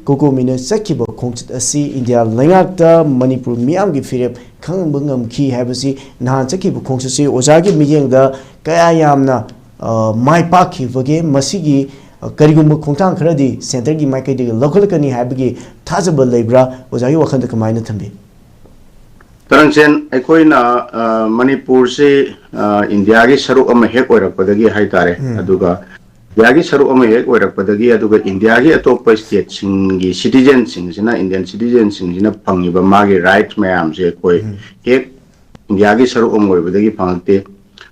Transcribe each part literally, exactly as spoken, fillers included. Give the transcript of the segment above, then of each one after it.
ꯀꯣꯀꯣꯃꯤꯅ ꯆꯠꯈꯤꯕ ꯈꯣꯡꯆꯠ ꯑꯁꯤ ꯏꯟꯗꯤꯌꯥ ꯂꯩꯉꯥꯛꯇ ꯃꯅꯤꯄꯨꯔ ꯃꯤꯌꯥꯝꯒꯤ ꯐꯤꯔꯦꯞ ꯈꯪꯍꯟꯕ ꯉꯝꯈꯤ ꯍꯥꯏꯕꯁꯤ ꯅꯍꯥꯟ ꯆꯠꯈꯤꯕ ꯈꯣꯡꯆꯠꯁꯤ ꯑꯣꯖꯥꯒꯤ ꯃꯤꯠꯌꯦꯡꯗ ꯀꯌꯥ ꯌꯥꯝꯅ, ꯑ, ꯃꯥꯏ ꯄꯥꯛꯈꯤꯕꯒꯦ? ꯃꯁꯤꯒꯤ, ꯑ, ꯀꯔꯤꯒꯨꯝꯕ ꯈꯣꯡꯊꯥꯡ ꯈꯔꯗꯤ ꯁꯦꯟꯇꯔꯒꯤ ꯃꯥꯏꯀꯩꯗꯒꯤ ꯂꯧꯈꯠꯂꯛꯀꯅꯤ ꯍꯥꯏꯕꯒꯤ ꯊꯥꯖꯕ ꯂꯩꯕ꯭ꯔꯥ? ꯑꯣꯖꯥꯒꯤ ꯋꯥꯈꯜꯗ ꯀꯃꯥꯏꯅ ꯊꯝꯕꯤ? ꯇꯔꯪꯁꯦꯟ, ꯑꯩꯈꯣꯏꯅ, ꯑ, ꯃꯅꯤꯄꯨꯔꯁꯤ, ꯑ, ꯏꯟꯗꯤꯌꯥꯒꯤ ꯁꯔꯨꯛ ꯑꯃ ꯍꯦꯛ ꯑꯣꯏꯔꯛꯄꯗꯒꯤ ꯍꯥꯏꯇꯥꯔꯦ, ꯎꯝ꯫ ꯑꯗꯨꯒ ꯏꯟꯗꯤꯌꯥꯒꯤ ꯁꯔꯨꯛ ꯑꯃ ꯍꯦꯛ ꯑꯣꯏꯔꯛꯄꯗꯒꯤ, ꯑꯗꯨꯒ ꯏꯟꯗꯤꯌꯥꯒꯤ ꯑꯇꯣꯞꯄ ꯁ꯭ꯇꯦꯠꯁꯤꯡꯒꯤ ꯁꯤꯇꯤꯖꯦꯟꯁꯤꯡꯁꯤꯅ, ꯏꯟꯗꯤꯌꯟ ꯁꯤꯇꯤꯖꯦꯟꯁꯤꯡꯁꯤꯅ ꯐꯪꯉꯤꯕ ꯃꯥꯒꯤ ꯔꯥꯏꯠꯁ ꯃꯌꯥꯝꯁꯦ ꯑꯩꯈꯣꯏ ꯎꯝ꯫ ꯍꯦꯛ ꯏꯟꯗꯤꯌꯥꯒꯤ ꯁꯔꯨꯛ ꯑꯃ ꯑꯣꯏꯕꯗꯒꯤ ꯐꯪꯉꯛꯇꯦ꯫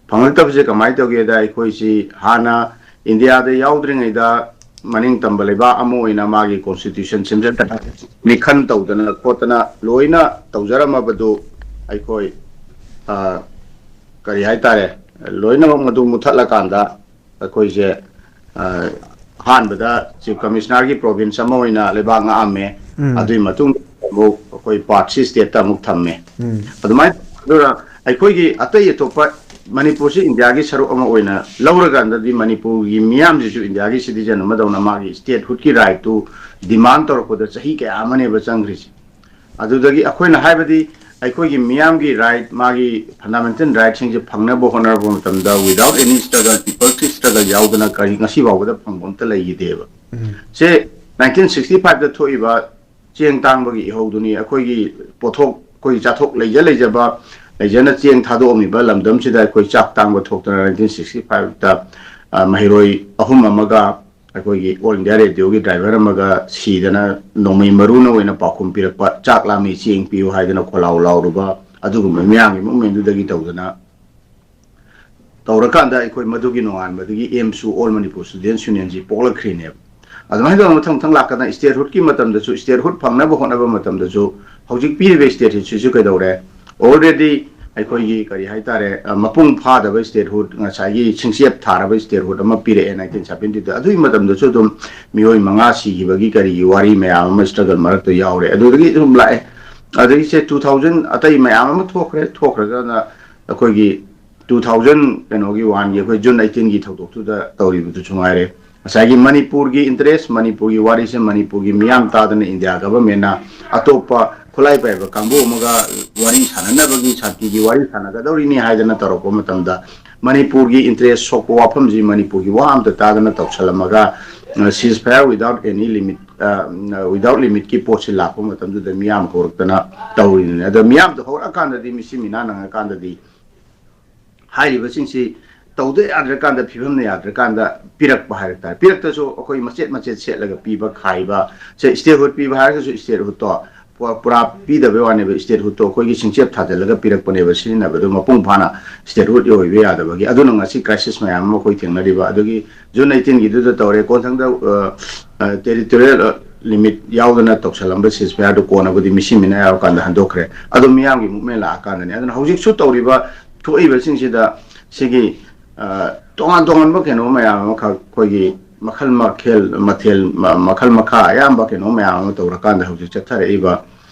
ꯐꯪꯉꯛꯇꯕꯁꯦ ꯀꯃꯥꯏꯅ ꯇꯧꯒꯦꯗ, ꯑꯩꯈꯣꯏꯁꯤ ꯍꯥꯟꯅ ꯏꯟꯗꯤꯌꯥꯗ ꯌꯥꯎꯗ꯭ꯔꯤꯉꯩꯗ ꯃꯅꯤꯡ ꯇꯝꯕ ꯂꯩꯕꯥꯛ ꯑꯃ ꯑꯣꯏꯅ ꯃꯥꯒꯤ ꯀꯣꯟꯁꯇꯤꯇ꯭ꯌꯨꯁꯟ ꯁꯦꯝꯖꯤꯟꯗꯅ, ꯃꯤꯈꯜ ꯇꯧꯗꯅ ꯈꯣꯠꯇꯅ ꯂꯣꯏꯅ ꯇꯧꯖꯔꯝꯃꯕꯗꯨ ꯑꯩꯈꯣꯏ, ꯑ, ꯀꯔꯤ ꯍꯥꯏꯇꯥꯔꯦ, ꯂꯣꯏꯅꯃꯛ ꯃꯗꯨ ꯃꯨꯠꯊꯠꯂꯀꯥꯟꯗ ꯑꯩꯈꯣꯏꯁꯦ, ꯑ, ꯑꯍꯥꯟꯕꯗ ꯆꯤꯐ ꯀꯃꯤꯁꯅꯔꯒꯤ ꯄ꯭ꯔꯣꯚꯤꯟꯁ ꯑꯃ ꯑꯣꯏꯅ ꯂꯩꯕꯥꯛ ꯉꯥꯛꯑꯝꯃꯦ꯫ ꯎꯝ꯫ ꯑꯗꯨꯒꯤ ꯃꯇꯨꯡꯗ ꯑꯃꯨꯛ ꯑꯩꯈꯣꯏ ꯄꯥꯔꯠꯁꯤ ꯁ꯭ꯇꯦꯠꯇ ꯑꯃꯨꯛ ꯊꯝꯃꯦ꯫ ꯎꯝ꯫ ꯑꯗꯨꯃꯥꯏꯅ, ꯑꯗꯨꯅ ꯑꯩꯈꯣꯏꯒꯤ ꯑꯇꯩ ꯑꯇꯣꯞꯄ, ꯃꯅꯤꯄꯨꯔꯁꯤ ꯏꯟꯗꯤꯌꯥꯒꯤ ꯁꯔꯨꯛ ꯑꯃ ꯑꯣꯏꯅ ꯂꯧꯔꯀꯥꯟꯗꯗꯤ ꯃꯅꯤꯄꯨꯔꯒꯤ ꯃꯤꯌꯥꯝꯁꯤꯁꯨ ꯏꯟꯗꯤꯌꯥꯒꯤ ꯁꯤꯇꯤꯖꯟ ꯑꯃꯗꯧꯅ ꯃꯥꯒꯤ ꯁ꯭ꯇꯦꯠꯍꯨꯗꯀꯤ ꯔꯥꯏꯠꯇꯨ ꯗꯤꯃꯥꯟ ꯇꯧꯔꯛꯄꯗ ꯆꯍꯤ ꯀꯌꯥ ꯑꯃꯅꯦꯕ ꯆꯪꯈ꯭ꯔꯤꯁꯦ꯫ ꯑꯗꯨꯗꯒꯤ ꯑꯩꯈꯣꯏꯅ ꯍꯥꯏꯕꯗꯤ ꯑꯩꯈꯣꯏꯒꯤ ꯃꯤꯌꯥꯝꯒꯤ ꯔꯥꯏꯠ, ꯃꯥꯒꯤ ꯐꯟꯗꯥꯃꯦꯟꯇꯦꯜ ꯔꯥꯏꯠꯁꯤꯡꯁꯦ ꯐꯪꯅꯕ ꯍꯣꯠꯅꯔꯛꯄ ꯃꯇꯝꯗ without any struggle, people's struggle ꯌꯥꯎꯗꯅ ꯀꯔꯤ ꯉꯁꯤ ꯐꯥꯎꯕꯗ ꯐꯪꯕ ꯑꯝꯇ ꯂꯩꯈꯤꯗꯦꯕ꯫ ꯎꯝ꯫ ꯁꯦ ꯅꯥꯏꯟꯇꯤꯟ ꯁꯤꯛꯁꯇꯤ ꯐꯥꯏꯚꯇ ꯊꯣꯛꯏꯕ ꯆꯦꯡ ꯇꯥꯡꯕꯒꯤ ꯏꯍꯧꯗꯨꯅꯤ꯫ ꯑꯩꯈꯣꯏꯒꯤ ꯄꯣꯠꯊꯣꯛ, ꯑꯩꯈꯣꯏꯒꯤ ꯆꯥꯊꯣꯛ ꯂꯩꯖ ꯂꯩꯖꯕ, ꯂꯩꯖꯅ ꯆꯦꯡ ꯊꯥꯗꯣꯛꯑꯝꯃꯤꯕ ꯂꯝꯗꯝꯁꯤꯗ ꯑꯩꯈꯣꯏ ꯆꯥꯛ ꯇꯥꯡꯕ ꯊꯣꯛꯇꯅ ꯅꯥꯏꯟꯇꯤꯟ ꯁꯤꯛꯁꯇꯤ ꯐꯥꯏꯚꯇ, ꯑ, ꯃꯍꯩꯔꯣꯏ ꯑꯍꯨꯝ ꯑꯃꯒ ꯑꯩꯈꯣꯏꯒꯤ ꯑꯣꯜ ꯏꯟꯗꯤꯌꯥ ꯔꯦꯗꯤꯑꯣꯒꯤ ꯗ꯭ꯔꯥꯏꯚꯔ ꯑꯃꯒ ꯁꯤꯗꯅ ꯅꯣꯡꯃꯩ ꯃꯔꯨꯅ ꯑꯣꯏꯅ ꯄꯥꯎꯈꯨꯝ ꯄꯤꯔꯛꯄ, "ꯆꯥꯛ ꯂꯥꯝꯃꯤ, ꯆꯦꯡ ꯄꯤꯌꯨ" ꯍꯥꯏꯗꯅ ꯈꯣꯜꯂꯥꯎ ꯂꯥꯎꯔꯨꯕ, ꯑꯗꯨꯒꯨꯝꯕ ꯃꯌꯥꯝꯒꯤ ꯃꯨꯞꯃꯦꯟꯗꯨꯗꯒꯤ ꯇꯧꯗꯅ ꯇꯧꯔꯀꯥꯟꯗ ꯑꯩꯈꯣꯏ ꯃꯗꯨꯒꯤ ꯅꯣꯡꯉꯥꯟꯕꯗꯒꯤ ꯑꯦꯝꯁꯨ, ꯑꯣꯜ ꯃꯅꯤꯄꯨꯔ ꯁ꯭ꯇꯨꯗꯦꯟꯠ ꯌꯨꯅꯤꯌꯟꯁꯤ ꯄꯣꯛꯂꯛꯈ꯭ꯔꯤꯅꯦꯕ꯫ ꯑꯗꯨꯃꯥꯏꯅ ꯇꯧꯗꯅ ꯃꯊꯪ ꯃꯊꯪ ꯂꯥꯛꯀꯗꯅ ꯁ꯭ꯇꯦꯠꯍꯨꯗꯀꯤ ꯃꯇꯝꯗꯁꯨ, ꯁ꯭ꯇꯦꯠꯍꯨꯗ ꯐꯪꯅꯕ ꯍꯣꯠꯅꯕ ꯃꯇꯝꯗꯁꯨ ꯍꯧꯖꯤꯛ ꯄꯤꯔꯤꯕ ꯁ꯭ꯇꯦꯠꯍꯨꯗꯁꯤꯁꯨ ꯀꯩꯗꯧꯔꯦ? Already ꯑꯩꯈꯣꯏꯒꯤ ꯀꯔꯤ ꯍꯥꯏꯇꯥꯔꯦ, ꯑ, ꯃꯄꯨꯡ ꯐꯥꯗꯕ ꯁ꯭ꯇꯦꯠꯍꯨꯗ, ꯉꯁꯥꯏꯒꯤ ꯁꯤꯡꯆꯦꯞ ꯊꯥꯔꯕ ꯁ꯭ꯇꯦꯠꯍꯨꯗ ꯑꯃ ꯄꯤꯔꯛꯑꯦ ꯅꯥꯏꯟꯇꯤꯟ ꯁꯚꯦꯟꯇꯤꯗ꯫ ꯑꯗꯨꯒꯤ ꯃꯇꯝꯗꯁꯨ ꯑꯗꯨꯝ ꯃꯤꯑꯣꯏ ꯃꯉꯥ ꯁꯤꯈꯤꯕꯒꯤ ꯀꯔꯤꯒꯤ ꯋꯥꯔꯤ ꯃꯌꯥꯝ ꯑꯃ ꯁ꯭ꯇ꯭ꯔꯒꯜ ꯃꯔꯛꯇ ꯌꯥꯎꯔꯦ꯫ ꯑꯗꯨꯗꯒꯤ ꯑꯗꯨꯝ ꯂꯥꯛꯑꯦ꯫ ꯑꯗꯒꯤ ꯁꯦ ꯇꯨ ꯊꯥꯎꯖꯟ ꯑꯇꯩ ꯃꯌꯥꯝ ꯑꯃ ꯊꯣꯛꯈ꯭ꯔꯦ, ꯊꯣꯛꯈ꯭ꯔꯒꯅ ꯑꯩꯈꯣꯏꯒꯤ ꯇꯨ ꯊꯥꯎꯖꯟ ꯀꯩꯅꯣꯒꯤ ꯋꯥꯟꯒꯤ ꯑꯩꯈꯣꯏ ꯖꯨꯟ ꯑꯩꯇꯤꯟꯒꯤ ꯊꯧꯗꯣꯛꯇꯨꯗ ꯇꯧꯔꯤꯕꯗꯨꯁꯨ ꯉꯥꯏꯔꯦ꯫ ꯉꯁꯥꯏꯒꯤ ꯃꯅꯤꯄꯨꯔꯒꯤ ꯏꯟꯇꯔꯦꯁ, ꯃꯅꯤꯄꯨꯔꯒꯤ ꯋꯥꯔꯤꯁꯦ ꯃꯅꯤꯄꯨꯔꯒꯤ ꯃꯤꯌꯥꯝ ꯇꯥꯗꯅ ꯏꯟꯗꯤꯌꯥ ꯒꯚꯔꯟꯃꯦꯟꯅ ꯑꯇꯣꯞꯄ ꯈꯨꯠꯂꯥꯏ ꯄꯥꯏꯕ ꯀꯥꯡꯕꯨ ꯑꯃꯒ ꯋꯥꯔꯤ ꯁꯥꯟꯅꯅꯕꯒꯤ, ꯁꯥꯟꯇꯤꯒꯤ ꯋꯥꯔꯤ ꯁꯥꯟꯅꯒꯗꯧꯔꯤꯅꯤ ꯍꯥꯏꯗꯅ ꯇꯧꯔꯛꯄ ꯃꯇꯝꯗ, ꯃꯅꯤꯄꯨꯔꯒꯤ ꯏꯟꯇꯔꯦꯁ ꯁꯣꯛꯄ ꯋꯥꯐꯝꯁꯤ ꯃꯅꯤꯄꯨꯔꯒꯤ ꯋꯥ ꯑꯝꯇ ꯇꯥꯗꯅ ꯇꯧꯁꯜꯂꯝꯃꯒ, ceasefire without any limit, without limitꯀꯤ ꯄꯣꯠꯁꯤ ꯂꯥꯛꯄ ꯃꯇꯝꯗꯨꯗ ꯃꯤꯌꯥꯝ ꯍꯧꯔꯛꯇꯅ ꯇꯧꯔꯤꯅꯤ꯫ ꯑꯗꯣ ꯃꯤꯌꯥꯝꯗꯣ ꯍꯧꯔꯛꯑꯀꯥꯟꯗꯗꯤ, ꯃꯤꯆꯤ ꯃꯤꯅꯥ ꯅꯪꯉꯀꯥꯟꯗꯗꯤ, ꯍꯥꯏꯔꯤꯕꯁꯤꯡꯁꯤ ꯇꯧꯗ ꯌꯥꯗ꯭ꯔꯀꯥꯟꯗ, ꯐꯤꯕꯝꯅ ꯌꯥꯗ꯭ꯔꯀꯥꯟꯗ ꯄꯤꯔꯛꯄ ꯍꯥꯏꯕ ꯇꯥꯔꯦ꯫ ꯄꯤꯔꯛꯇꯁꯨ ꯑꯩꯈꯣꯏ ꯃꯆꯦꯠ ꯃꯆꯦꯠ ꯁꯦꯠꯂꯒ ꯄꯤꯕ ꯈꯥꯏꯕ, ꯁꯦ, statehood ꯄꯤꯕ ꯍꯥꯏꯔꯒꯁꯨ statehoodꯇꯣ ꯄꯨ-, ꯄꯨꯔꯥ ꯄꯤꯗꯕꯩ ꯋꯥꯅꯦꯕ꯫ Statehoodꯇꯣ ꯑꯩꯈꯣꯏꯒꯤ ꯁꯤꯡꯆꯦꯞ ꯊꯥꯖꯤꯜꯂꯒ ꯄꯤꯔꯛꯄꯅꯦꯕ, ꯁꯤꯖꯤꯟꯅꯕꯗꯨ ꯃꯄꯨꯡ ꯐꯥꯅ statehood ꯑꯣꯏꯕ ꯌꯥꯗꯕꯒꯤ꯫ ꯑꯗꯨꯅ ꯉꯁꯤ crisis ꯃꯌꯥꯝ ꯑꯃ ꯑꯩꯈꯣꯏ ꯊꯦꯡꯅꯔꯤꯕ꯫ ꯑꯗꯨꯒꯤ June eighteenꯒꯤꯗꯨꯗ ꯇꯧꯔꯦ, ꯀꯣꯟꯊꯪꯗ, ꯑ, ꯑ, territorial limit ꯌꯥꯎꯗꯅ ꯇꯧꯁꯜꯂꯝꯕ ceasefireꯗꯨ ꯀꯣꯟꯅꯕꯨꯗꯤ ꯃꯤꯆꯤ ꯃꯤꯅꯥ ꯌꯥꯎꯔꯀꯥꯟꯗ ꯍꯟꯗꯣꯛꯈ꯭ꯔꯦ꯫ ꯑꯗꯨ ꯃꯤꯌꯥꯝꯒꯤ movement ꯂꯥꯛꯑꯀꯥꯟꯗꯅꯤ꯫ ꯑꯗꯨꯅ ꯍꯧꯖꯤꯛꯁꯨ ꯇꯧꯔꯤꯕ, ꯊꯣꯛꯏꯕꯁꯤꯡꯁꯤꯗ ꯁꯤꯒꯤ, ꯑ, ꯇꯣꯉꯥꯟ ꯇꯣꯉꯥꯟꯕ ꯀꯩꯅꯣ ꯃꯌꯥꯝ ꯑꯃꯈꯛ, ꯑꯩꯈꯣꯏꯒꯤ ꯃꯈꯜ ꯃꯈꯦꯜ, ꯃꯊꯦꯜ, ꯃ-, ꯃꯈꯜ ꯃꯈꯥ ꯑꯌꯥꯝꯕ ꯀꯩꯅꯣ ꯃꯌꯥꯝ ꯑꯃ ꯇꯧꯔꯀꯥꯟꯗ ꯍꯧꯖꯤꯛ ꯆꯠꯊꯔꯛꯏꯕ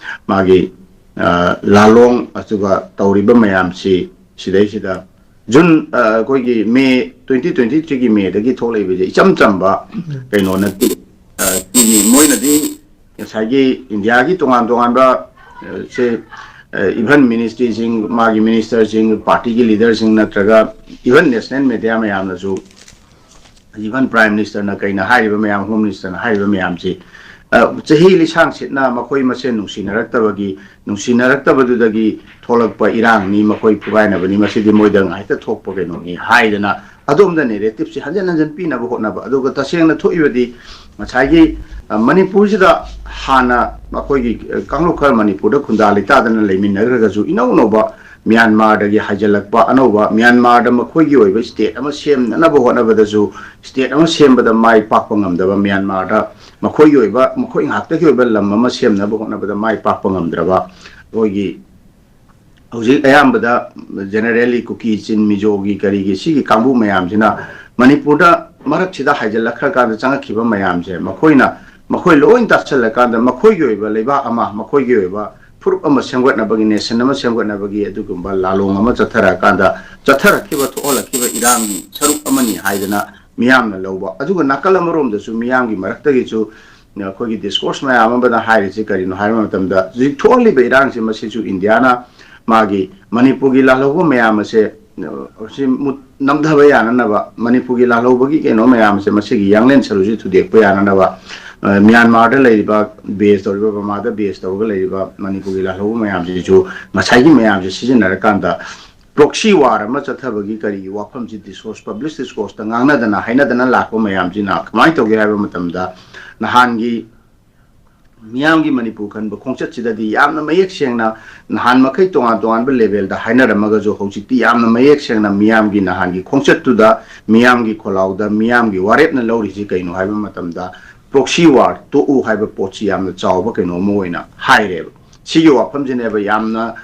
ꯃꯥꯒꯤ, ꯑ, ꯂꯥꯂꯣꯡ, ꯑꯗꯨꯒ ꯇꯧꯔꯤꯕ ꯃꯌꯥꯝꯁꯤ ꯁꯤꯗꯩꯁꯤꯗ June, ꯑ, ꯑꯩꯈꯣꯏꯒꯤ May, twenty twenty threeꯒꯤ Mayꯗꯒꯤ ꯊꯣꯛꯂꯛꯏꯕꯁꯦ ꯏꯆꯝ ꯆꯝꯕ ꯀꯩꯅꯣ ꯅꯠꯇꯦ꯫ ꯑ, ꯁꯤꯒꯤ ꯃꯣꯏꯅꯗꯤ ꯉꯁꯥꯏꯒꯤ ꯏꯟꯗꯤꯌꯥꯒꯤ ꯇꯣꯉꯥꯟ ꯇꯣꯉꯥꯟꯕ, ꯑ, ꯁꯦ, ꯑ, even ministryꯁꯤꯡ, ꯃꯥꯒꯤ ministerꯁꯤꯡ, partyꯒꯤ leaderꯁꯤꯡ, ꯅꯠꯇ꯭ꯔꯒ even national media ꯃꯌꯥꯝꯅꯁꯨ, even Prime Ministerꯅ ꯀꯩꯅ ꯍꯥꯏꯔꯤꯕ ꯃꯌꯥꯝ, Home Ministerꯅ ꯍꯥꯏꯔꯤꯕ ꯃꯌꯥꯝꯁꯤ, ꯑ, ꯆꯍꯤ ꯂꯤꯁꯥꯡ ꯁꯤꯠꯅ ꯃꯈꯣꯏ ꯃꯁꯦꯟ ꯅꯨꯡꯁꯤꯅꯔꯛꯇꯕꯒꯤ, ꯅꯨꯡꯁꯤꯅꯔꯛꯇꯕꯗꯨꯗꯒꯤ ꯊꯣꯛꯂꯛꯄ ꯏꯔꯥꯡꯅꯤ, ꯃꯈꯣꯏ ꯐꯨꯒꯥꯏꯅꯕꯅꯤ, ꯃꯁꯤꯗꯤ ꯃꯣꯏꯗ ꯉꯥꯏꯇ ꯊꯣꯛꯄ ꯀꯩꯅꯣꯅꯤ ꯍꯥꯏꯗꯅ ꯑꯗꯣꯝꯗ narrativeꯁꯤ ꯍꯟꯖꯤꯟ ꯍꯟꯖꯤꯟ ꯄꯤꯅꯕ ꯍꯣꯠꯅꯕ꯫ ꯑꯗꯨꯒ ꯇꯁꯦꯡꯅ ꯊꯣꯛꯏꯕꯗꯤ ꯉꯁꯥꯏꯒꯤ, ꯑ, ꯃꯅꯤꯄꯨꯔꯁꯤꯗ ꯍꯥꯟꯅ ꯑꯩꯈꯣꯏꯒꯤ, ꯑ, ꯀꯥꯡꯂꯨꯞ ꯈꯔ ꯃꯅꯤꯄꯨꯔꯗ ꯈꯨꯟꯗꯥ ꯂꯩꯇꯥꯗꯅ ꯂꯩꯃꯤꯟꯅꯈ꯭ꯔꯒꯁꯨ, ꯏꯅꯧ ꯅꯧꯕ ꯃ꯭ꯌꯥꯟꯃꯥꯔꯗꯒꯤ ꯍꯥꯏꯖꯤꯜꯂꯛꯄ ꯑꯅꯧꯕ ꯃ꯭ꯌꯥꯟꯃꯥꯔꯗ ꯃꯈꯣꯏꯒꯤ ꯑꯣꯏꯕ state ꯑꯃ ꯁꯦꯝꯅꯅꯕ ꯍꯣꯠꯅꯕꯗꯁꯨ, state ꯑꯃ ꯁꯦꯝꯕꯗ ꯃꯥꯏ ꯄꯥꯛꯄ ꯉꯝꯗꯕ, ꯃ꯭ꯌꯥꯟꯃꯥꯔꯗ ꯃꯈꯣꯏꯒꯤ ꯑꯣꯏꯕ, ꯃꯈꯣꯏ ꯉꯥꯛꯇꯒꯤ ꯑꯣꯏꯕ ꯂꯝ ꯑꯃ ꯁꯦꯝꯅꯕ ꯍꯣꯠꯅꯕꯗ ꯃꯥꯏ ꯄꯥꯛꯄ ꯉꯝꯗ꯭ꯔꯕ, ꯑꯩꯈꯣꯏꯒꯤ ꯍꯧꯖꯤꯛ ꯑꯌꯥꯝꯕꯗ generally ꯀꯨꯀꯤ, ꯆꯤꯟ, ꯃꯤꯖꯣꯒꯤ, ꯀꯔꯤꯒꯤ, ꯁꯤꯒꯤ ꯀꯥꯡꯕꯨ ꯃꯌꯥꯝꯁꯤꯅ ꯃꯅꯤꯄꯨꯔꯗ ꯃꯔꯛꯁꯤꯗ ꯍꯥꯏꯖꯤꯜꯂꯛꯈ꯭ꯔꯀꯥꯟꯗ ꯆꯪꯉꯛꯈꯤꯕ ꯃꯌꯥꯝꯁꯦ, ꯃꯈꯣꯏꯅ, ꯃꯈꯣꯏ ꯂꯣꯏ ꯇꯥꯁꯜꯂꯀꯥꯟꯗ ꯃꯈꯣꯏꯒꯤ ꯑꯣꯏꯕ ꯂꯩꯕꯥꯛ ꯑꯃ, ꯃꯈꯣꯏꯒꯤ ꯑꯣꯏꯕ ꯐꯨꯔꯨꯞ ꯑꯃ ꯁꯦꯝꯒꯠꯅꯕꯒꯤ, nation ꯑꯃ ꯁꯦꯝꯒꯠꯅꯕꯒꯤ ꯑꯗꯨꯒꯨꯝꯕ ꯂꯥꯂꯣꯡ ꯑꯃ ꯆꯠꯊꯔꯛꯑꯀꯥꯟꯗ, ꯆꯠꯊꯔꯛꯈꯤꯕ, ꯊꯣꯛꯍꯜꯂꯛꯈꯤꯕ ꯏꯔꯥꯡꯒꯤ ꯁꯔꯨꯛ ꯑꯃꯅꯤ ꯍꯥꯏꯗꯅ ꯃꯤꯌꯥꯝꯅ ꯂꯧꯕ꯫ ꯑꯗꯨꯒ ꯅꯥꯀꯜ ꯑꯃꯔꯣꯝꯗꯁꯨ ꯃꯤꯌꯥꯝꯒꯤ ꯃꯔꯛꯇꯒꯤꯁꯨ ꯑꯩꯈꯣꯏꯒꯤ ꯗꯤꯁꯀꯣꯔꯁ ꯃꯌꯥꯝ ꯑꯃꯅ ꯍꯥꯏꯔꯤꯁꯤ ꯀꯔꯤꯅꯣ ꯍꯥꯏꯕ ꯃꯇꯝꯗ, ꯍꯧꯖꯤꯛ ꯊꯣꯛꯍꯜꯂꯤꯕ ꯏꯔꯥꯡꯁꯦ ꯃꯁꯤꯁꯨ ꯏꯟꯗꯤꯌꯥꯅ ꯃꯥꯒꯤ ꯃꯅꯤꯄꯨꯔꯒꯤ ꯂꯥꯜꯍꯧꯕ ꯃꯌꯥꯝ ꯑꯁꯦ, ꯑ, ꯁꯤ ꯃꯨꯠ-, ꯅꯝꯊꯕ ꯌꯥꯅꯅꯕ, ꯃꯅꯤꯄꯨꯔꯒꯤ ꯂꯥꯜꯍꯧꯕꯒꯤ ꯀꯩꯅꯣ ꯃꯌꯥꯝꯁꯦ, ꯃꯁꯤꯒꯤ ꯌꯥꯡꯂꯦꯟ ꯁꯔꯨꯁꯤ ꯊꯨꯗꯦꯛꯄ ꯌꯥꯅꯅꯕ, ꯑ, ꯃ꯭ꯌꯥꯟꯃꯥꯔꯗ ꯂꯩꯔꯤꯕ, ꯕꯦꯁ ꯇꯧꯔꯤꯕ, ꯕꯔꯃꯥꯗ ꯕꯦꯁ ꯇꯧꯔꯒ ꯂꯩꯔꯤꯕ ꯃꯅꯤꯄꯨꯔꯒꯤ ꯂꯥꯜꯍꯧꯕ ꯃꯌꯥꯝꯁꯤꯁꯨ ꯉꯁꯥꯏꯒꯤ ꯃꯌꯥꯝꯁꯦ ꯁꯤꯖꯤꯟꯅꯔꯀꯥꯟꯗ ꯄ꯭ꯔꯣꯛꯁꯤ ꯋꯥꯔ ꯑꯃ ꯆꯠꯊꯕꯒꯤ ꯀꯔꯤꯒꯤ ꯋꯥꯐꯝꯁꯤ ꯗꯤꯁꯀꯣꯔꯁ, ꯄꯕ꯭ꯂꯤꯛ ꯗꯤꯁꯀꯣꯔꯁꯇ ꯉꯥꯡꯅꯗꯅ ꯍꯥꯏꯅꯗꯅ ꯂꯥꯛꯄ ꯃꯌꯥꯝꯁꯤꯅ ꯀꯃꯥꯏꯅ ꯇꯧꯒꯦ ꯍꯥꯏꯕ ꯃꯇꯝꯗ, ꯅꯍꯥꯟꯒꯤ ꯃꯤꯌꯥꯝꯒꯤ ꯃꯅꯤꯄꯨꯔ ꯈꯟꯕ ꯈꯣꯡꯆꯠꯁꯤꯗꯗꯤ ꯌꯥꯝꯅ ꯃꯌꯦꯛ ꯁꯦꯡꯅ, ꯅꯍꯥꯟ ꯃꯈꯩ ꯇꯣꯉꯥꯟ ꯇꯣꯉꯥꯟꯕ ꯂꯦꯚꯦꯜꯗ ꯍꯥꯏꯅꯔꯝꯃꯒꯁꯨ, ꯍꯧꯖꯤꯛꯇꯤ ꯌꯥꯝꯅ ꯃꯌꯦꯛ ꯁꯦꯡꯅ ꯃꯤꯌꯥꯝꯒꯤ, ꯅꯍꯥꯟꯒꯤ ꯈꯣꯡꯆꯠꯇꯨꯗ ꯃꯤꯌꯥꯝꯒꯤ ꯈꯣꯜꯂꯥꯎꯗ ꯃꯤꯌꯥꯝꯒꯤ ꯋꯥꯔꯦꯞꯅ ꯂꯧꯔꯤꯁꯤ ꯀꯩꯅꯣ ꯍꯥꯏꯕ ꯃꯇꯝꯗ, ꯄ꯭ꯔꯣꯛꯁꯤ ꯋꯥꯔ ꯇꯣꯛꯎ ꯍꯥꯏꯕ ꯄꯣꯠꯁꯤ ꯌꯥꯝꯅ ꯆꯥꯎꯕ ꯀꯩꯅꯣ ꯑꯃ ꯑꯣꯏꯅ ꯍꯥꯏꯔꯦꯕ꯫ ꯁꯤꯒꯤ ꯋꯥꯐꯝꯁꯤꯅꯦꯕ ꯌꯥꯝꯅ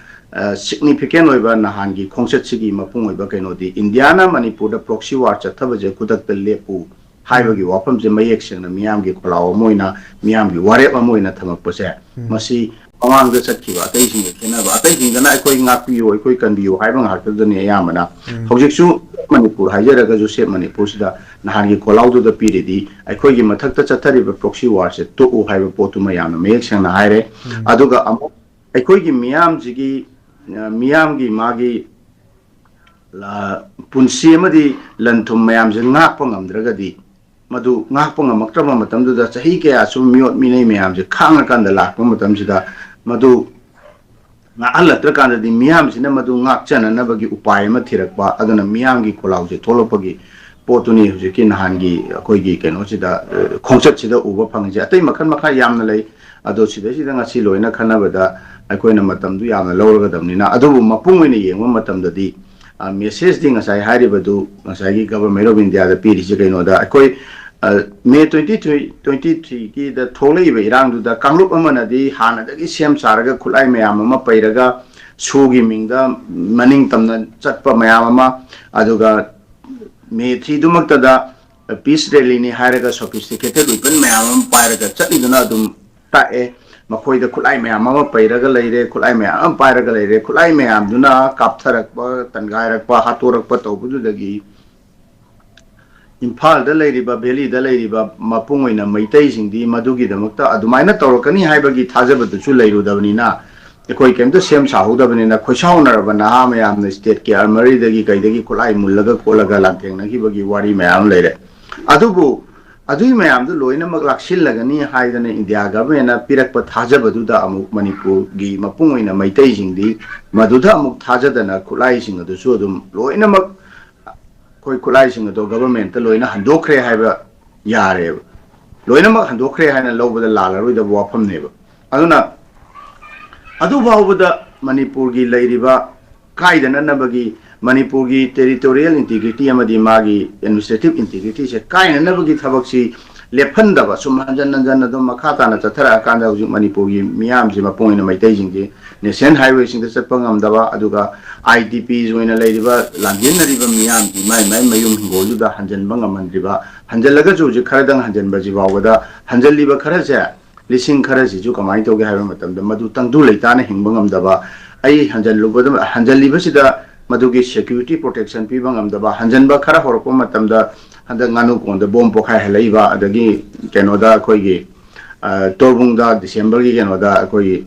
ꯁꯤꯒꯅꯤꯐꯤꯀꯦꯟ ꯑꯣꯏꯕ ꯅꯍꯥꯟꯒꯤ ꯈꯣꯡꯆꯠꯁꯤꯒꯤ ꯃꯄꯨꯡ ꯑꯣꯏꯕ ꯀꯩꯅꯣꯗꯤ, ꯏꯟꯗꯤꯌꯥꯅ ꯃꯅꯤꯄꯨꯔꯗ ꯄ꯭ꯔꯣꯛꯁꯤ ꯋꯥꯔ ꯆꯠꯊꯕꯁꯦ ꯈꯨꯗꯛꯇ ꯂꯦꯞꯄꯨ ꯍꯥꯏꯕꯒꯤ ꯋꯥꯐꯝꯁꯦ ꯃꯌꯦꯛ ꯁꯦꯡꯅ ꯃꯤꯌꯥꯝꯒꯤ ꯈꯣꯜꯂꯥꯎ ꯑꯃ ꯑꯣꯏꯅ, ꯃꯤꯌꯥꯝꯒꯤ ꯋꯥꯔꯦꯞ ꯑꯃ ꯑꯣꯏꯅ ꯊꯝꯃꯛꯄꯁꯦ, ꯎꯝ꯫ ꯃꯁꯤ ꯃꯃꯥꯡꯗ ꯆꯠꯈꯤꯕ ꯑꯇꯩꯁꯤꯡꯒ ꯈꯦꯠꯅꯕ, ꯑꯇꯩꯁꯤꯡꯗꯅ "ꯑꯩꯈꯣꯏ ꯉꯥꯛꯄꯤꯌꯨ, ꯑꯩꯈꯣꯏ ꯀꯟꯕꯤꯌꯨ" ꯍꯥꯏꯕ ꯉꯥꯛꯇꯗꯅꯤ ꯑꯌꯥꯝꯕꯅ꯫ ꯎꯝ꯫ ꯍꯧꯖꯤꯛꯁꯨ ꯃꯅꯤꯄꯨꯔ ꯍꯥꯏꯖꯔꯒꯁꯨ, ꯁꯦꯞ ꯃꯅꯤꯄꯨꯔꯁꯤꯗ ꯅꯍꯥꯟꯒꯤ ꯈꯣꯜꯂꯥꯎꯗꯨꯗ ꯄꯤꯔꯤꯗꯤ, ꯑꯩꯈꯣꯏꯒꯤ ꯃꯊꯛꯇ ꯆꯠꯊꯔꯤꯕ ꯄ꯭ꯔꯣꯛꯁꯤ ꯋꯥꯔꯁꯦ ꯇꯣꯛꯎ ꯍꯥꯏꯕ ꯄꯣꯠꯇꯨꯃ ꯌꯥꯝꯅ ꯃꯌꯦꯛ ꯁꯦꯡꯅ ꯍꯥꯏꯔꯦ꯫ ꯎꯝ꯫ ꯑꯗꯨꯒ ꯑꯃꯨꯛ ꯑꯩꯈꯣꯏꯒꯤ ꯃꯤꯌꯥꯝꯁꯤꯒꯤ, ꯑ, ꯃꯤꯌꯥꯝꯒꯤ ꯃꯥꯒꯤ ꯂ-, ꯄꯨꯟꯁꯤ ꯑꯃꯗꯤ ꯂꯟ ꯊꯨꯝ ꯃꯌꯥꯝꯁꯦ ꯉꯥꯛꯄ ꯉꯝꯗ꯭ꯔꯒꯗꯤ, ꯃꯗꯨ ꯉꯥꯛꯄ ꯉꯝꯃꯛꯇ꯭ꯔꯕ ꯃꯇꯝꯗꯨꯗ, ꯆꯍꯤ ꯀꯌꯥ ꯁꯨꯝ ꯃꯤꯑꯣꯠ ꯃꯤꯅꯩ ꯃꯌꯥꯝꯁꯦ ꯈꯥꯡꯉꯀꯥꯟꯗ ꯂꯥꯛꯄ ꯃꯇꯝꯁꯤꯗ, ꯃꯗꯨ ꯉꯥꯛꯍꯜꯂꯛꯇ꯭ꯔꯀꯥꯟꯗꯗꯤ ꯃꯤꯌꯥꯝꯁꯤꯅ ꯃꯗꯨ ꯉꯥꯛꯆꯅꯅꯕꯒꯤ ꯎꯄꯥꯏ ꯑꯃ ꯊꯤꯔꯛꯄ, ꯑꯗꯨꯅ ꯃꯤꯌꯥꯝꯒꯤ ꯈꯣꯜꯂꯥꯎꯁꯦ ꯊꯣꯛꯂꯛꯄꯒꯤ ꯄꯣꯠꯇꯨꯅꯤ ꯍꯧꯖꯤꯛꯀꯤ ꯅꯍꯥꯟꯒꯤ ꯑꯩꯈꯣꯏꯒꯤ ꯀꯩꯅꯣꯁꯤꯗ, ꯑ, ꯈꯣꯡꯆꯠꯁꯤꯗ ꯎꯕ ꯐꯪꯉꯤꯁꯦ꯫ ꯑꯇꯩ ꯃꯈꯜ ꯃꯈꯥ ꯌꯥꯝꯅ ꯂꯩ, ꯑꯗꯣ ꯁꯤꯗꯩꯁꯤꯗ ꯉꯁꯤ ꯂꯣꯏꯅ ꯈꯟꯅꯕꯗ ꯑꯩꯈꯣꯏꯅ ꯃꯇꯝꯗꯨ ꯌꯥꯝꯅ ꯂꯧꯔꯒꯗꯕꯅꯤꯅ, ꯑꯗꯨꯕꯨ ꯃꯄꯨꯡ ꯑꯣꯏꯅ ꯌꯦꯡꯕ ꯃꯇꯝꯗꯗꯤ, ꯑ, ꯃꯦꯁꯦꯖꯇꯤ ꯉꯁꯥꯏ ꯍꯥꯏꯔꯤꯕꯗꯨ, ꯉꯁꯥꯏꯒꯤ Government of Indiaꯗ ꯄꯤꯔꯤꯁꯤ ꯀꯩꯅꯣꯗ, ꯑꯩꯈꯣꯏ, ꯑ, ꯃꯦ twenty three, twenty threeꯒꯤꯗ ꯊꯣꯛꯂꯛꯏꯕ ꯏꯔꯥꯡꯗꯨꯗ ꯀꯥꯡꯂꯨꯞ ꯑꯃꯅꯗꯤ ꯍꯥꯟꯅꯗꯒꯤ ꯁꯦꯝ ꯁꯥꯔꯒ ꯈꯨꯠꯂꯥꯏ ꯃꯌꯥꯝ ꯑꯃ ꯄꯩꯔꯒ, ꯁꯣꯒꯤ ꯃꯤꯡꯗ ꯃꯅꯤꯡ ꯇꯝꯅ ꯆꯠꯄ ꯃꯌꯥꯝ ꯑꯃ, ꯑꯗꯨꯒ ꯃꯦ threeꯗꯨꯃꯛꯇꯗ ꯄꯤꯁ ꯔꯦꯂꯤꯅꯤ ꯍꯥꯏꯔꯒ sophisticated weapon ꯃꯌꯥꯝ ꯑꯃ ꯄꯥꯏꯔꯒ ꯆꯠꯂꯤꯗꯨꯅ ꯑꯗꯨꯝ ꯇꯥꯛꯑꯦ꯫ ꯃꯈꯣꯏꯗ ꯈꯨꯠꯂꯥꯏ ꯃꯌꯥꯝ ꯑꯃ ꯄꯩꯔꯒ ꯂꯩꯔꯦ, ꯈꯨꯠꯂꯥꯏ ꯃꯌꯥꯝ ꯑꯃ ꯄꯥꯏꯔꯒ ꯂꯩꯔꯦ꯫ ꯈꯨꯠꯂꯥꯏ ꯃꯌꯥꯝꯗꯨꯅ ꯀꯥꯞꯊꯔꯛꯄ, ꯇꯟꯒꯥꯏꯔꯛꯄ, ꯍꯥꯠꯇꯣꯔꯛꯄ ꯇꯧꯕꯗꯨꯗꯒꯤ ꯏꯝꯐꯥꯜꯗ ꯂꯩꯔꯤꯕ, ꯚꯦꯂꯤꯗ ꯂꯩꯔꯤꯕ ꯃꯄꯨꯡ ꯑꯣꯏꯅ ꯃꯩꯇꯩꯁꯤꯡꯗꯤ ꯃꯗꯨꯒꯤꯗꯃꯛꯇ ꯑꯗꯨꯃꯥꯏꯅ ꯇꯧꯔꯛꯀꯅꯤ ꯍꯥꯏꯕꯒꯤ ꯊꯥꯖꯕꯗꯨꯁꯨ ꯂꯩꯔꯨꯗꯕꯅꯤꯅ, ꯑꯩꯈꯣꯏ ꯀꯩꯝꯇ ꯁꯦꯝ ꯁꯥꯍꯧꯗꯕꯅꯤꯅ, ꯈꯣꯏꯁꯥꯎꯅꯔꯕ ꯅꯍꯥ ꯃꯌꯥꯝꯅ ꯁ꯭ꯇꯦꯠꯀꯤ ꯑꯥꯔꯃꯔꯤꯗꯒꯤ ꯀꯩꯗꯒꯤ ꯈꯨꯠꯂꯥꯏ ꯃꯨꯜꯂꯒ ꯈꯣꯠꯂꯒ ꯂꯥꯟꯊꯦꯡꯅꯈꯤꯕꯒꯤ ꯋꯥꯔꯤ ꯃꯌꯥꯝ ꯑꯃ ꯂꯩꯔꯦ꯫ ꯑꯗꯨꯕꯨ ꯑꯗꯨꯒꯤ ꯃꯌꯥꯝꯗꯨ ꯂꯣꯏꯅꯃꯛ ꯂꯥꯛꯁꯤꯜꯂꯒꯅꯤ ꯍꯥꯏꯗꯅ ꯏꯟꯗꯤꯌꯥ ꯒꯚꯔꯟꯃꯦꯟꯅ ꯄꯤꯔꯛꯄ ꯊꯥꯖꯕꯗꯨꯗ ꯑꯃꯨꯛ ꯃꯅꯤꯄꯨꯔꯒꯤ ꯃꯄꯨꯡ ꯑꯣꯏꯅ ꯃꯩꯇꯩꯁꯤꯡꯗꯤ ꯃꯗꯨꯗ ꯑꯃꯨꯛ ꯊꯥꯖꯗꯅ ꯈꯨꯠꯂꯥꯏꯁꯤꯡ ꯑꯗꯨꯁꯨ ꯑꯗꯨꯝ ꯂꯣꯏꯅꯃꯛ ꯑꯩꯈꯣꯏ ꯈꯨꯠꯂꯥꯏꯁꯤꯡ ꯑꯗꯣ ꯒꯚꯔꯟꯃꯦꯟꯠꯇ ꯂꯣꯏꯅ ꯍꯟꯗꯣꯛꯈ꯭ꯔꯦ ꯍꯥꯏꯕ ꯌꯥꯔꯦꯕ꯫ ꯂꯣꯏꯅꯃꯛ ꯍꯟꯗꯣꯛꯈ꯭ꯔꯦ ꯍꯥꯏꯅ ꯂꯧꯕꯗ ꯂꯥꯜꯂꯔꯣꯏꯗꯕ ꯋꯥꯐꯝꯅꯦꯕ꯫ ꯑꯗꯨꯅ ꯑꯗꯨ ꯐꯥꯎꯕꯗ ꯃꯅꯤꯄꯨꯔꯒꯤ ꯂꯩꯔꯤꯕ ꯀꯥꯏꯗꯅꯅꯕꯒꯤ, ꯃꯅꯤꯄꯨꯔꯒꯤ ꯇꯦꯔꯤꯇꯣꯔꯤꯌꯦꯜ ꯏꯟꯇꯤꯒ꯭ꯔꯤꯇꯤ ꯑꯃꯗꯤ ꯃꯥꯒꯤ ꯑꯦꯗꯃꯤꯅꯤꯁꯇ꯭ꯔꯦꯇꯤꯞ ꯏꯟꯇꯤꯒ꯭ꯔꯤꯇꯤꯁꯦ ꯀꯥꯏꯅꯅꯕꯒꯤ ꯊꯕꯛꯁꯤ ꯂꯦꯞꯍꯟꯗꯕ, ꯁꯨꯝ ꯍꯟꯖꯟ ꯍꯟꯖꯟ ꯑꯗꯨꯝ ꯃꯈꯥ ꯇꯥꯅ ꯆꯠꯊꯔꯛꯑꯀꯥꯟꯗ ꯍꯧꯖꯤꯛ ꯃꯅꯤꯄꯨꯔꯒꯤ ꯃꯤꯌꯥꯝꯁꯤ, ꯃꯄꯨꯡ ꯑꯣꯏꯅ ꯃꯩꯇꯩꯁꯤꯡꯁꯤ ꯅꯦꯁꯅꯦꯜ ꯍꯥꯏꯋꯦꯁꯤꯡꯗ ꯆꯠꯄ ꯉꯝꯗꯕ, ꯑꯗꯨꯒ ꯑꯥꯏ ꯗꯤ ꯄꯤꯁ ꯑꯣꯏꯅ ꯂꯩꯔꯤꯕ, ꯂꯥꯟꯖꯦꯟꯅꯔꯤꯕ ꯃꯤꯌꯥꯝꯁꯤ ꯃꯥꯏ ꯃꯥꯏ ꯃꯌꯨꯝ ꯍꯤꯡꯒꯣꯜꯗꯨꯗ ꯍꯟꯖꯟꯕ ꯉꯝꯍꯟꯗ꯭ꯔꯤꯕ, ꯍꯟꯖꯜꯂꯒꯁꯨ ꯍꯧꯖꯤꯛ ꯈꯔꯗꯪ ꯍꯟꯖꯟꯕꯁꯤ ꯐꯥꯎꯕꯗ, ꯍꯟꯖꯜꯂꯤꯕ ꯈꯔꯁꯦ, ꯂꯤꯁꯤꯡ ꯈꯔꯁꯤꯁꯨ ꯀꯃꯥꯏꯅ ꯇꯧꯒꯦ ꯍꯥꯏꯕ ꯃꯇꯝꯗ, ꯃꯗꯨ ꯇꯪꯗꯨ ꯂꯩꯇꯥꯅ ꯍꯤꯡꯕ ꯉꯝꯗꯕ, ꯑꯩ ꯍꯟꯖꯜꯂꯨꯕꯗ, ꯍꯟꯖꯜꯂꯤꯕꯁꯤꯗ ꯃꯗꯨꯒꯤ ꯁꯦꯀ꯭ꯌꯨꯔꯤꯇꯤ ꯄ꯭ꯔꯣꯇꯦꯛꯁꯟ ꯄꯤꯕ ꯉꯝꯗꯕ, ꯍꯟꯖꯟꯕ ꯈꯔ ꯍꯧꯔꯛꯄ ꯃꯇꯝꯗ ꯍꯟꯗꯛ ꯉꯥꯅꯨ ꯀꯣꯟꯗ ꯕꯣꯝ ꯄꯣꯈꯥꯏꯍꯜꯂꯛꯏꯕ, ꯑꯗꯒꯤ ꯀꯩꯅꯣꯗ ꯑꯩꯈꯣꯏꯒꯤ, ꯑ, ꯇꯣꯔꯕꯨꯡꯗ ꯗꯤꯁꯦꯝꯕꯔꯒꯤ ꯀꯩꯅꯣꯗ ꯑꯩꯈꯣꯏꯒꯤ,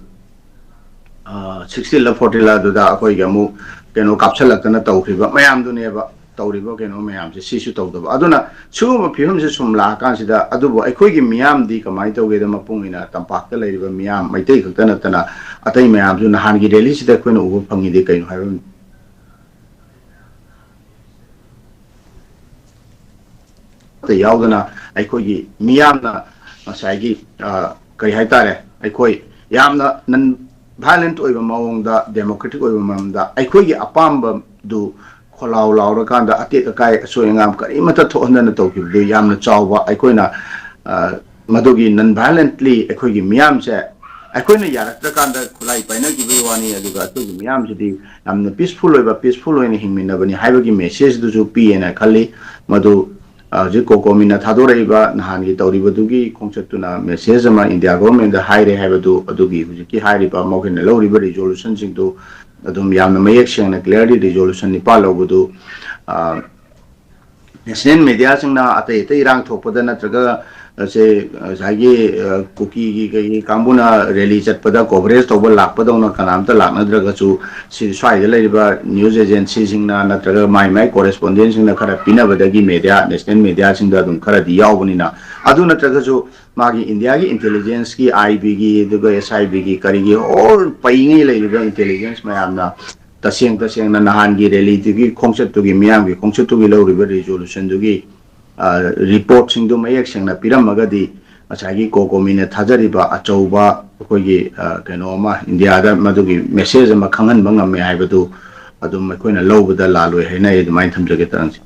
ꯑ, ꯁꯤꯛꯁꯇꯤꯟꯂ ꯐꯣꯔꯇꯤꯟꯂ ꯑꯗꯨꯗ ꯑꯩꯈꯣꯏꯒꯤ ꯑꯃꯨꯛ ꯀꯩꯅꯣ ꯀꯥꯞꯁꯜꯂꯛꯇꯅ ꯇꯧꯈ꯭ꯔꯤꯕ ꯃꯌꯥꯝꯗꯨꯅꯦꯕ꯫ ꯇꯧꯔꯤꯕ ꯀꯩꯅꯣ ꯃꯌꯥꯝꯁꯦ ꯁꯤꯁꯨ ꯇꯧꯗꯕ꯫ ꯑꯗꯨꯅ ꯁꯤꯒꯨꯝꯕ ꯐꯤꯕꯝꯁꯦ ꯁꯨꯝ ꯂꯥꯛꯑꯀꯥꯟꯁꯤꯗ, ꯑꯗꯨꯕꯨ ꯑꯩꯈꯣꯏꯒꯤ ꯃꯤꯌꯥꯝꯗꯤ ꯀꯃꯥꯏꯅ ꯇꯧꯒꯦꯗ, ꯃꯄꯨꯡ ꯑꯣꯏꯅ ꯇꯝꯄꯥꯛꯇ ꯂꯩꯔꯤꯕ ꯃꯤꯌꯥꯝ ꯃꯩꯇꯩ ꯈꯛꯇ ꯅꯠꯇꯅ ꯑꯇꯩ ꯃꯌꯥꯝꯁꯨ ꯅꯍꯥꯟꯒꯤ ꯔꯦꯂꯤꯁꯤꯗ ꯑꯩꯈꯣꯏꯅ ꯎꯕ ꯐꯪꯉꯤꯗꯤ ꯀꯩꯅꯣ ꯍꯥꯏꯕ ꯌꯥꯎꯗꯅ ꯑꯩꯈꯣꯏꯒꯤ ꯃꯤꯌꯥꯝꯅ ꯉꯁꯥꯏꯒꯤ, ꯑ, ꯀꯔꯤ ꯍꯥꯏꯇꯥꯔꯦ, ꯑꯩꯈꯣꯏ ꯌꯥꯝꯅ ꯅꯟ ꯚꯥꯏꯂꯦꯟꯠ ꯑꯣꯏꯕ ꯃꯑꯣꯡꯗ, ꯗꯦꯃꯣꯀ꯭ꯔꯦꯇꯤꯛ ꯑꯣꯏꯕ ꯃꯑꯣꯡꯗ ꯑꯩꯈꯣꯏꯒꯤ ꯑꯄꯥꯝꯕꯗꯨ ꯈꯣꯜꯂꯥꯎ ꯂꯥꯎꯔꯀꯥꯟꯗ ꯑꯇꯦꯛ ꯑꯀꯥꯏ ꯑꯁꯣꯏ ꯑꯉꯥꯝ ꯀꯔꯤꯃꯠꯇ ꯊꯣꯛꯍꯟꯗꯅ ꯇꯧꯈꯤꯕꯗꯨ ꯌꯥꯝꯅ ꯆꯥꯎꯕ, ꯑꯩꯈꯣꯏꯅ, ꯑ, ꯃꯗꯨꯒꯤ ꯅꯟ ꯚꯥꯏꯂꯦꯟꯠꯂꯤ ꯑꯩꯈꯣꯏꯒꯤ ꯃꯤꯌꯥꯝꯁꯦ ꯑꯩꯈꯣꯏꯅ ꯌꯥꯔꯛꯇ꯭ꯔꯀꯥꯟꯗ ꯈꯨꯠꯂꯥꯏ ꯄꯥꯏꯅꯈꯤꯕꯒꯤ ꯋꯥꯅꯤ, ꯑꯗꯨꯒ ꯑꯩꯈꯣꯏꯒꯤ ꯃꯤꯌꯥꯝꯁꯤꯗꯤ ꯌꯥꯝꯅ ꯄꯤꯁꯐꯨꯜ ꯑꯣꯏꯕ, ꯄꯤꯁꯐꯨꯜ ꯑꯣꯏꯅ ꯍꯤꯡꯃꯤꯟꯅꯕꯅꯤ ꯍꯥꯏꯕꯒꯤ ꯃꯦꯁꯦꯖꯗꯨꯁꯨ ꯄꯤꯌꯦꯅ ꯈꯜꯂꯤ꯫ ꯃꯗꯨ, ꯑ, ꯍꯧꯖꯤꯛ ꯀꯣꯀꯣꯃꯤꯅ ꯊꯥꯗꯣꯔꯛꯏꯕ ꯅꯍꯥꯟꯒꯤ ꯇꯧꯔꯤꯕꯗꯨꯒꯤ ꯈꯣꯡꯆꯠꯇꯨꯅ ꯃꯦꯁꯦꯖ ꯑꯃ ꯏꯟꯗꯤꯌꯥ ꯒꯣꯚꯔꯟꯃꯦꯟꯠꯗ ꯍꯥꯏꯔꯦ ꯍꯥꯏꯕꯗꯨ, ꯑꯗꯨꯒꯤ ꯍꯧꯖꯤꯛꯀꯤ ꯍꯥꯏꯔꯤꯕ ꯃꯈꯣꯏꯅ ꯂꯧꯔꯤꯕ ꯔꯤꯖꯣꯂꯨꯁꯟꯁꯤꯡꯗꯨ ꯑꯗꯨꯝ ꯌꯥꯝꯅ ꯃꯌꯦꯛ ꯁꯦꯡꯅ, ꯀ꯭ꯂꯤꯌꯥꯔꯂꯤ ꯔꯤꯖꯣꯂꯨꯁꯟ ꯅꯤꯄꯥꯜ ꯂꯧꯕꯗꯨ, ꯑ, ꯅꯦꯁꯅꯦꯜ ꯃꯦꯗꯤꯌꯥꯁꯤꯡꯅ ꯑꯇꯩ ꯑꯇꯩ ꯏꯔꯥꯡ ꯊꯣꯛꯄꯗ ꯅꯠꯇ꯭ꯔꯒ, ꯑ, ꯁꯦ, ꯑ, ꯉꯁꯥꯏꯒꯤ, ꯑ, ꯀꯨꯀꯤꯒꯤ ꯀꯩꯒꯤ ꯀꯥꯡꯕꯨꯅ ꯔꯦꯂꯤ ꯆꯠꯄꯗ ꯀꯣꯚꯔꯦꯖ ꯇꯧꯕ ꯂꯥꯛꯄꯗꯧꯅ ꯀꯅꯥꯝꯇ ꯂꯥꯛꯅꯗ꯭ꯔꯒꯁꯨ, ꯁꯤ ꯁ꯭ꯋꯥꯏꯗ ꯂꯩꯔꯤꯕ ꯅ꯭ꯌꯨꯁ ꯑꯦꯖꯦꯟꯁꯤꯁꯤꯡꯅ ꯅꯠꯇ꯭ꯔꯒ ꯃꯥꯏ ꯃꯥꯏ ꯀꯣꯔꯦꯁꯄꯣꯟꯗꯦꯟꯁꯤꯡꯅ ꯈꯔ ꯄꯤꯅꯕꯗꯒꯤ ꯃꯦꯗꯤꯌꯥ, ꯅꯦꯁꯅꯦꯜ ꯃꯦꯗꯤꯌꯥꯁꯤꯡꯗ ꯑꯗꯨꯝ ꯈꯔꯗꯤ ꯌꯥꯎꯕꯅꯤꯅ, ꯑꯗꯨ ꯅꯠꯇ꯭ꯔꯒꯁꯨ ꯃꯥꯒꯤ ꯏꯟꯗꯤꯌꯥꯒꯤ ꯏꯟꯇꯦꯂꯤꯖꯦꯟꯁꯀꯤ, ꯑꯥꯏ ꯕꯤꯒꯤ, ꯑꯗꯨꯒ ꯑꯦꯁ ꯑꯥꯏ ꯕꯤꯒꯤ, ꯀꯔꯤꯒꯤ ꯑꯣꯜ ꯄꯩꯉꯩ ꯂꯩꯔꯤꯕ ꯏꯟꯇꯦꯂꯤꯖꯦꯟꯁ ꯃꯌꯥꯝꯅ ꯇꯁꯦꯡ ꯇꯁꯦꯡꯅ ꯅꯍꯥꯟꯒꯤ ꯔꯦꯂꯤꯗꯨꯒꯤ ꯈꯣꯡꯆꯠꯇꯨꯒꯤ, ꯃꯤꯌꯥꯝꯒꯤ ꯈꯣꯡꯆꯠꯇꯨꯒꯤ ꯂꯧꯔꯤꯕ ꯔꯤꯖꯣꯂꯨꯁꯟꯗꯨꯒꯤ, ꯑ, ꯔꯤꯄꯣꯔꯠꯁꯤꯡꯗꯨ ꯃꯌꯦꯛ ꯁꯦꯡꯅ ꯄꯤꯔꯝꯃꯒꯗꯤ, ꯉꯁꯥꯏꯒꯤ ꯀꯣꯀꯣꯃꯤꯅ ꯊꯥꯖꯔꯤꯕ ꯑꯆꯧꯕ ꯑꯩꯈꯣꯏꯒꯤ, ꯑ, ꯀꯩꯅꯣ ꯑꯃ, ꯏꯟꯗꯤꯌꯥꯗ ꯃꯗꯨꯒꯤ ꯃꯦꯁꯦꯖ ꯑꯃ ꯈꯪꯍꯟꯕ ꯉꯝꯃꯦ ꯍꯥꯏꯕꯗꯨ ꯑꯗꯨꯝ ꯑꯩꯈꯣꯏꯅ ꯂꯧꯕꯗ ꯂꯥꯜꯂꯣꯏ ꯍꯥꯏꯅ ꯑꯩ ꯑꯗꯨꯃꯥꯏꯅ ꯊꯝꯖꯒꯦ, ꯇꯔꯪꯁꯦ꯫